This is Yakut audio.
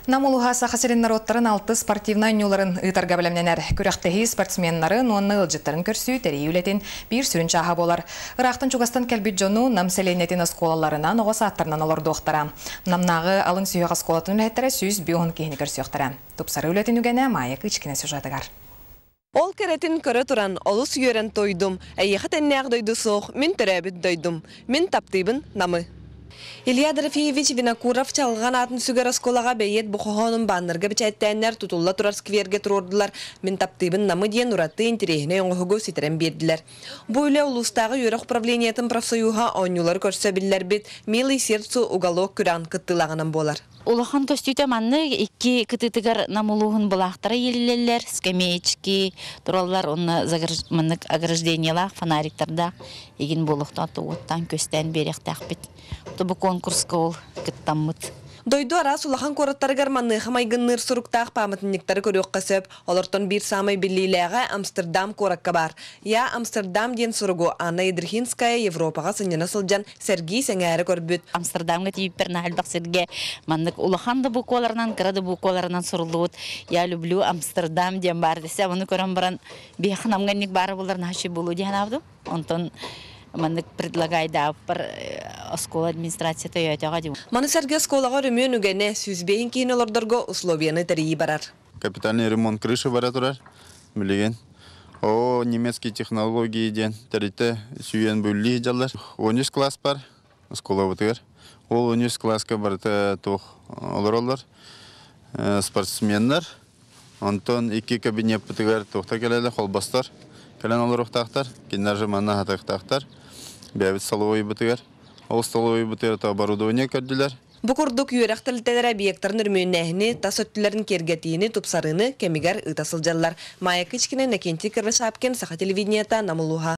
Нам улууһа Саха сирин норуоттарын алтыс спортивнай оонньууларын ыытарга бэлэмнэнэр. Күрэхтэһии спортсменнарын уонна ыалдьыттарын көрсүү тэрийии үлэтин биир сүрүн чааһа буолар. Ыраахтан-чугастан кэлбит дьону Нам сэлиэнньэтин оскуолаларынан, оҕо саадтарынан олордуохтара. Намнааҕы алын сүһүөх оскуолатын үлэһиттэрэ 150 киһини көрсүөхтэрэ. Тупсарыы үлэтин үгэнэ Майя Кычкина сюжетыгар. Ол кэрэтин көрө туран, олус үөрэн туойдум. Эйиэхэ тэннээх дойду суох, мин төрөөбүт дойдум. Мин таптыыбын Намы. Илья Дорофеевич Винокуров Чалҕан аатын сүгэр оскуолаҕа бэйиэт бу хоһоонун баннерга бэчээттээннэр тутулла турар сквергэ туруордулар, Мин таптыыбын Намы диэн ураты интэриэһинэй оҥоһугу ситэрэн биэрдилэр. Бу үлэ улуустааҕы үөрэх управлениетын профсоюһа оонньуулары көрсө биллэрбит «Милый сердцу уголок» күрэҕин кыттыылааҕынан буолар. Улахан көстүүтэ маннык икки кытыытыгар Нам улууһун былаахтара иилиллэллэр, скамеечки тураллар уонна маннык ограждениелаах фонариктардаах игин буолуохтаах уоттаан көстөөн биэриэхтээхпит. Бу конкурска ол кыттаммыт. Дойду араас улахан куораттарыгар маныаха майгынныыр суруктаах пааматынньыктары көрүөххэ сөп. Олортон биир саамай биллиилээҕэ Амстердам куоракка баар. Я Амстердам диэн суругу Анна Ядрихинская Европаҕа сынньана сылдьан сэргии сэҥээрэ көрбүт. Амстердамҥа тиийбиппэр наһаа элбэх сиргэ маннык улахан да букваларынан, кыра да букваларынан суруллубут «Я люблю Амстердам» диэн баар десе, ону көрөн баран биһиэхэ Намҥа инник баара буоллар наһаа үчүгэй буолуо дии санаабытым. Онтон маннык предлагайдаабыппар оскуола администрацията өйөөтөҕө дии. Маны сэргэ оскуолаҕа өрөмүөн үгэнэ, 105 киһини олордорго условияны тэрийии барар. Капитальный ремонт крыши бара турар билигин. О, немецкие технологии диэн тэрилтэ сүүйэн бүллүү дьаллар. 13 класс бар оскуолабытыгар. Ол 13 класска барыта туох олороллор. Спортсменнар. Онтон икки кабинеппытыгар туохтар кэлэллэр, холбостор кэлэн олоруохтаахтар. Кинилэр же манна аһатыахтаахтар. Бэйэбит столовойбутугар. Ол столовойбутугар то оборудование көрдүлэр. Бу курдук үөрэх тэрилтэлэрэ объектарын өрөмүөннээһини, тас өттүлэрин киэргэтиини, тупсарыыны кэмигэр ыыта сылдьаллар. Майя Кычкина, Иннокентий Кривошапкин, Саха телевидениета, Нам улууһа.